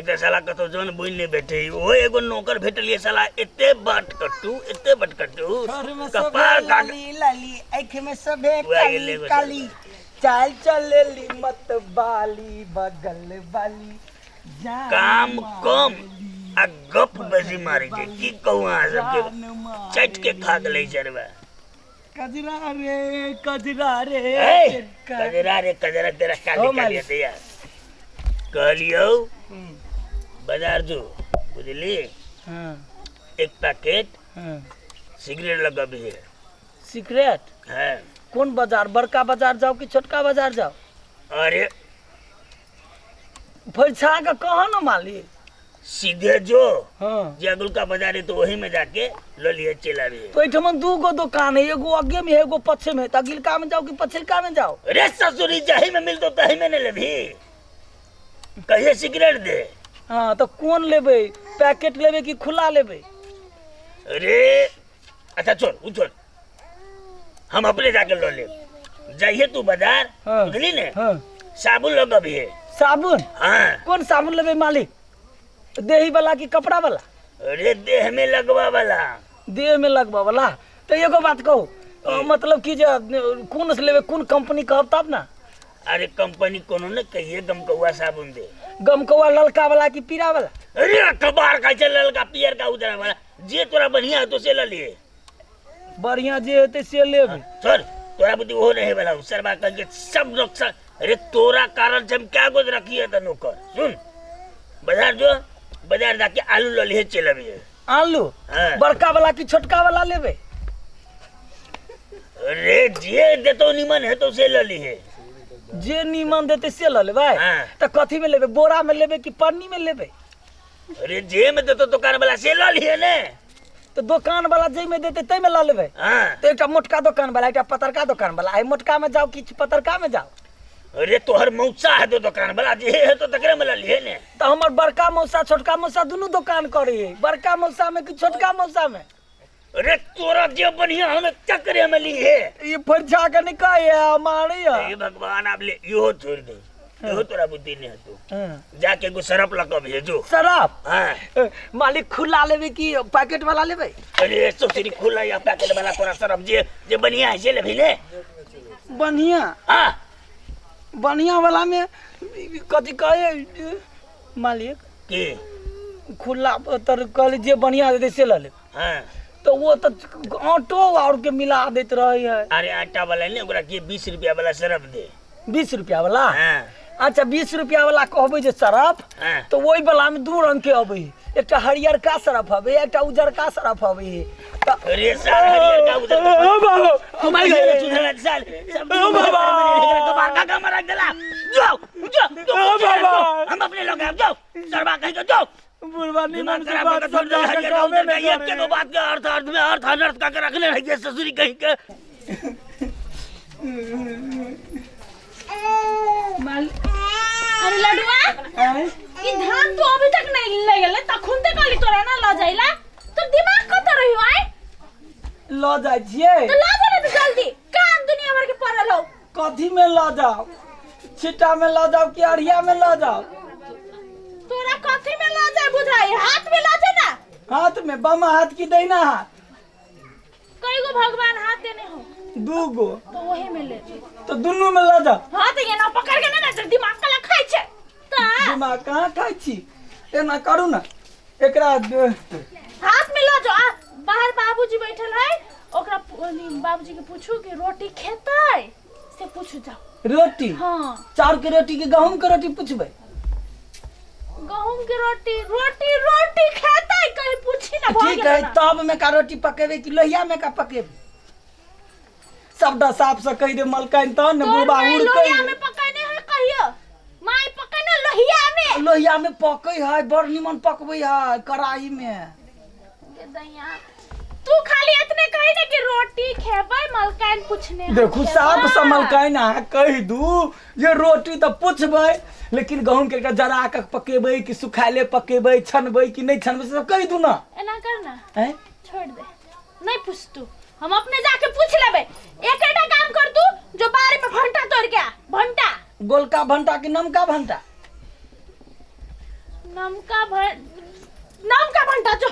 एकटा साला कतौ जन बोनि नहि भेटै ओ एगो नौकर भेटलियै साला एते बट कट्टू एते बट कट्टू ठोर में शोभे कपार का लाली लाली आँख में शोभे उएह काली गेलै एगो काली चाल चलेली मत बाली बगल वाली जान काम कम मारेली, आ गप बेसी मारै छै की कहू अहाँ सबके जान मारेली। चटि के खा गेलै चरवा कजरा रे कजरा रे ए, कजरा रे कजरा तेरा ओ काली काली मालिक। हेतै यार कहलियौ बाजार जो बुझली हाँ एक पैकेट हाँ सिगरेट लगबिहे सिगरेट हाँ कोन बाजार बड़का बाजार जाओ कि छोटका बाजार जाओ अरे फरिछा के कहो ना मालिक सीधे जो हाँ जे अगुलका बाजार है तो वही में जाके ल लिए चल आबिहे तो एहिठमन दू गो दुकान है एगो आगे में है एगो पछे में है तो अगिलका में जाओ कि पछिलका में जाओ अरे ससुरी जाही में मिलतो तही में नहीं लेबही कहिए सिगरेट दे हाँ तो कोन लेबै पैकेट लेबै कि खुला लेबै अरे अच्छा छोड़ उ छोड़ हम अपने जाके ल लेब जाइए तू बाजार हाँ। बुझली ने हाँ साबुन लग अभी साबुन हाँ कोन साबुन लेबै मालिक देही वाला कि कपड़ा वाला अरे देह में लगवा वाला देह में लगबा वाला तो एगो बात कहू मतलब कि जे कोन से लेबै कोन कंपनी कहब तब ना अरे कंपनी कोनो ने कहिए गमकौआ साबुन दे गमकौआ ललका वाला कि पीरा वाला अरे कबार का चल ललका पियर का उजरा वाला जे तोरा बढ़िया हेतो से ल लिए बढ़िया जे हेतै से लेबै छोड़ तोरा बुद्धि ओहो नहीं वाला सरबा कह के सब नुकसान अरे तोरा कारण से हम क्या गोद रखिए त नौकर सुन बाजार जो बाजार जाके आलू ल लिए चल अबिए आलू हाँ। बड़का वाला कि छोटका वाला लेबै अरे जे देतो निमन हेतो से ल लिए जे नीमन देतै से लऽ लेबै हाँ। तऽ कथी में लेबै बोरा में लेबै कि पन्नी में लेबै अरे जे में देतो दुकान वाला से ल लिए ने तऽ दोकान वाला जाहिमे देतै ताहिमे लऽ लेबै हाँ तऽ एकटा मोटका दोकान वाला एकटा पतरका दोकान वाला एहि मोटका में जाउ कि पतरका में जाउ अरे तोहर मौसा है तो दुकान वाला जे है तो तकरे में ल लिए ने तऽ हमर बड़का मौसा छोटका मौसा दुनू दोकान करै है बड़का मौसा में कि छोटका मौसा में अरे तोरा जे बढ़िया हमें चक्करे में ली है ई फरिछा के नहीं कहै मारै हे भगवान आप ले इहो छोड़ दे इहो तोरा बुद्धि नहीं हतो है जाके एगो सरफ लऽ कऽ भेजो शराब हाँ ए, मालिक खुला लेबै कि पैकेट वाला लेबै अरे ससुरी खुला या पैकेट वाला तोरा सरफ जे जे बढ़िया है से लेबही ने बढ़िया हाँ बढ़िया वाला में कथी कहे मालिक की खुला तर कहली जे बढ़िया देतै से लऽ लेब हाँ तऽ ओ तऽ आटो और के मिला दैत रहै है अरे आटा वाला ने ओकरा के 20 रुपया वाला सरफ दे 20 रुपया वाला हाँ अच्छा 20 रुपया वाला कहबै जे सरफ हाँ तऽ ओहि वाला में दू रंग के अबै है एकटा हरियरका सरफ अबै है एकटा उजरका सरफ अबै है तऽ अरे साल हरियर का उधर ओ बाबा हमारे घर चूल्हा साल ओ बाबा कबार का कमर रख देला जाओ जाओ ओ बाबा हम अपने लोग हैं जाओ सरवा कहीं के जाओ बुढ़वा निमन दिमाग से खराब बात करके छोड़ समझा देला के हरियर का कामे उधर का नहीं एक के करे बात के अर्थ अर्थ में अर्थ अनर्थ का के रखले रहिए ससुरी कहीं के अरे लडुआ आँय? ई धान तो अभी तक नहीं ले गेले तखन ते कहली तोरा ना ल जाइला तो दिमाग कत रही आय लऽ जाइ छियै तो ल जा तो जल्दी काम दुनिया भर के पड़ल हो कथी में लऽ जाउ छिट्टा में लऽ जाउ कि अरिया में लऽ जाउ तोरा कथी में ल जाए बुझाई हाथ में ल जा ना हाथ में बामा हाथ की दहिना हाथ कई गो भगवान हाथ देने हो दू गो तो वही में ले जा तो दुनू में लऽ जाउ हां तो ये ना पकड़ के ना ना तो दिमाग कला खाई छे ता दिमाग कहाँ खाइ छी एना करू ने एकरा हाथ में ल जाओ आ बाहर बाबूजी बैठल है ओकरा बाबूजी के पूछू कि रोटी खेतै से पूछू जाओ रोटी हाँ चाउर के रोटी के गहूम के रोटी पूछबै गहूम के रोटी रोटी रोटी खेतै कहीं पूछी ना भऽ ठीक गेलै है ना। तब में का रोटी पकेबै कि लोहिया में का पकेबै सबटा साफ से कहि दे मलकाइन तहन ने तोर बुढ़बा माय उड़कै लोहिया में पकैने है कहियो माय पकैने लोहिया में लोहिया में पकै है बड़ निमन पकबै है कड़ाही में गे दैया तू खाली इतने कही ने कि रोटी खेबै मलकाइन पूछने हम देखू साफ खेबै। से मलकाइन अहाँ कहि दू जे रोटी तऽ पुछबै लेकिन गहूम के एकटा जरा कऽ पकेबै कि सुखायले पकेबै छनबै कि नहि छनबै से सब कहि दू ने एना कर ना आँय छोड़ दे नहीं पूछ तू हम अपने जाके पूछ लेबे एकेटा काम कर तू जो बारी में भंटा तोड़ के आ भंटा गोलका भंटा कि नमका भंटा नमका भं नमका भंटा जो।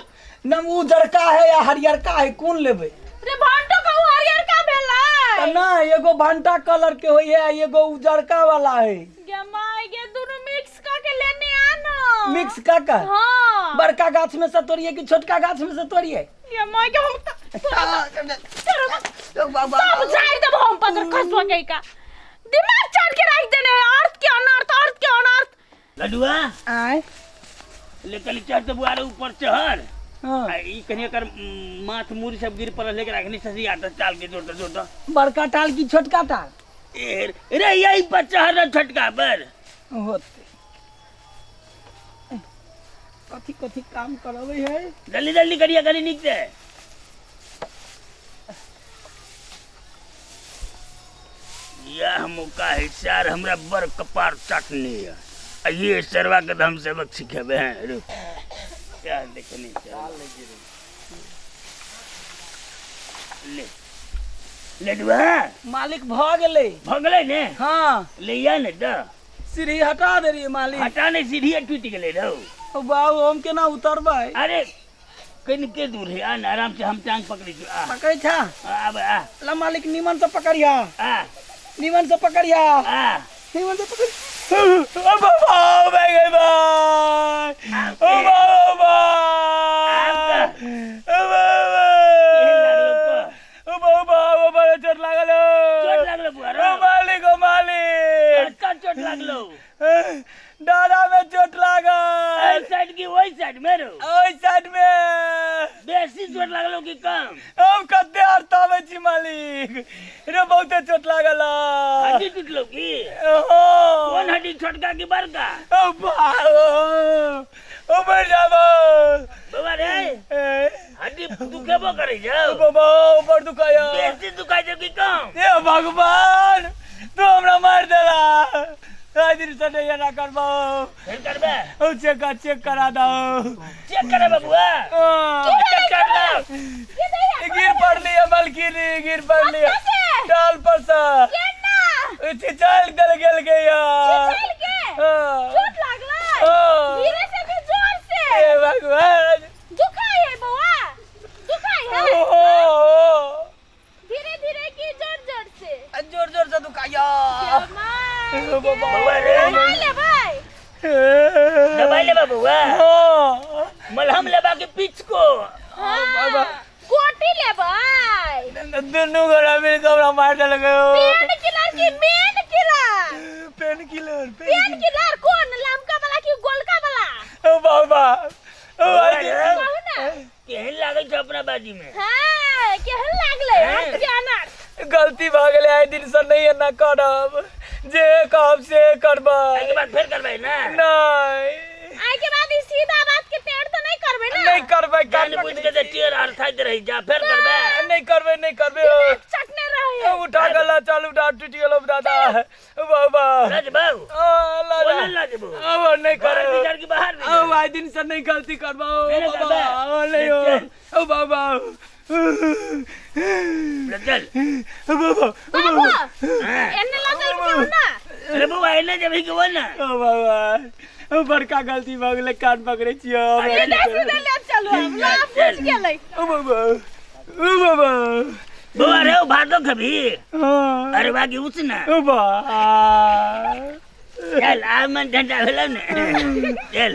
नम उजरका है या हरियरका है, कोन लेबै? रे भंटो कहू हरियर का भेलै? तऽ नहि, एगो भंटा कलर के होइ है आ एगो उजरका वाला है। गे माय गे, दुनू मिक्स क के लेने आ न। मिक्स कऽ के? हाँ। बड़का गाछ में से तोड़िए कि छोटका गाछ में से तोड़िए? गे माय गे, हम त सब झाड़ि देबो हम पकड़ खसुआ के का दिमाग चाट के राख देने है, अर्थ के अनर्थ, अर्थ के अनर्थ। लडुआ। आय। ले कली चढ़ तो बुआरे ऊपर चढ़। हाँ। आ ई कनी एकर माथ मूरी सब गिर पड़ल लेकर अखनी ससी आता चाल के जोड़ जोड़। बड़का टाल की छोटका टाल? ए रे यही पर चढ़ रह छोटका पर। होते कथी कथी काम करबै है। जल्दी जल्दी करिए करी निक से। यह मौका है सर, हमरा बड़ कपार चटनी है। आ ये सरवा के तो हम सबक सिखेबे हैं। रुक क्या देखनी चल ले लडुआ। मालिक भ गेलै। भऽ गेलै ने? हाँ। ले आ ने तऽ। सीढ़ी हटा दे रही मालिक। हटा नहीं, सीढ़ी टूटि गेलै रौ। ओ बाबू, हम केना उतरबै? अरे कनिके दूर है, आ ने आराम से, हम टांग पकड़ै छी। आ पकड़ै छा? आब आ। ला मालिक, निमन से पकड़िया। आ। निमन से पकड़िया। आ। निमन से पकड़। ओ बाबा, भाई गई भाई। ओ बाबा, ओ बाबा, केहन लागलो कह? ओ बाबा, ओ बड़ा चोट लागल। चोट लागलो बुआ? ओ मालिक, ओ मालिक। कतऽ चोट लागलो? डारा में चोट लागल। एहि साइड की ओहि साइड में रौ? ओहि साइड में। बेसी चोट लागलो कि कम? हम कते अड़ताबै छी मालिक रे, बहुते चोट लागल। हड्डी टूटलो की? ओहो। कोन हड्डी, छोटका की बड़का? ओ बा, ओ मर जाबो। बाबा रे, हड्डी दुखेबो करै छौ? बाबा, ऊपर दुखाया। बेसी दुखाइ छौ कि कम? हे भगवान, तू हमरा मार देला। आइ दिन से नहीं एना करबो। फेर करबे? ओ चेक चेक करा दो। चेक करे बबुआ। चेक कर लो। गिर पड़ली है मलकिनी, गिर पड़ली है टाल पर से। केना? चिचल गल गेल गया। चिचल के? हाँ। चोट लागलै? हाँ। धीरे से कि जोर से? हे भगवान। दुखाई है बौआ, दुखाई है? ओहो। धीरे धीरे कि जोर जोर से? जोर जोर से दुखाया। बौआ रे। दवाई लेबै? दवाई लेबा बौआ? हाँ। मलहम लेबा के पीछ को? हाँ। गोटी लेबै? दुनू गोरा मिल के हमरा मार देलक। पेन किलर की main killer? Pain killer. Pain killer कोन, लमका वाला की गोलका वाला? ओ बाबा, ओ। कहू ना। केहन लागै छौ अपना बाजी में? हाँ, केहन लागलै? हैं? के अनार गलती भऽ गेलै, आइ दिन से नहीं एना करब, जे कहब से करबै। एहिके बाद फेर करबै ना? नहीं। आइ के बाद ई सीधा बात के टेढ़ तो नहीं करबै ना? नहीं करबै। जान कान बुझ के तऽ टेढ़ अर्थाइत रही जा, फेर करबै? नहीं करबै, नहीं करबै। चटने रहे। उठा गला, चल उठा, टूटि गेलो दादा, बाबा। लजबौ? आ, ला, कोना ला। लजबौ? अब नहीं घर करब। भीतर की बाहर भीतर? अब आइ दिन से नहीं गलती करबो। नहीं, नहीं बाबा। करबै। ओ नहीं हो। चल। ओ बाबा। ले चल। ओ बाबा, ओ बाबू। बाबा। हाँ। एने लऽ चल के ना। अरे बौआ, एने जेबही कि ओने? ओ बाबा, ओ बड़का गलती भऽ गेलै, कान पकड़ै छियौ। अरे सीधा सीधा ले चलू, हम ला बुझ गेलै। ओ बाबा, ओ बाबा। बौआ रे, ओ भातो खेबही? हाँ। अरे बाकी उठ ना। ओ बा। चल, आब मन ठंडा भेलौ ने, चल।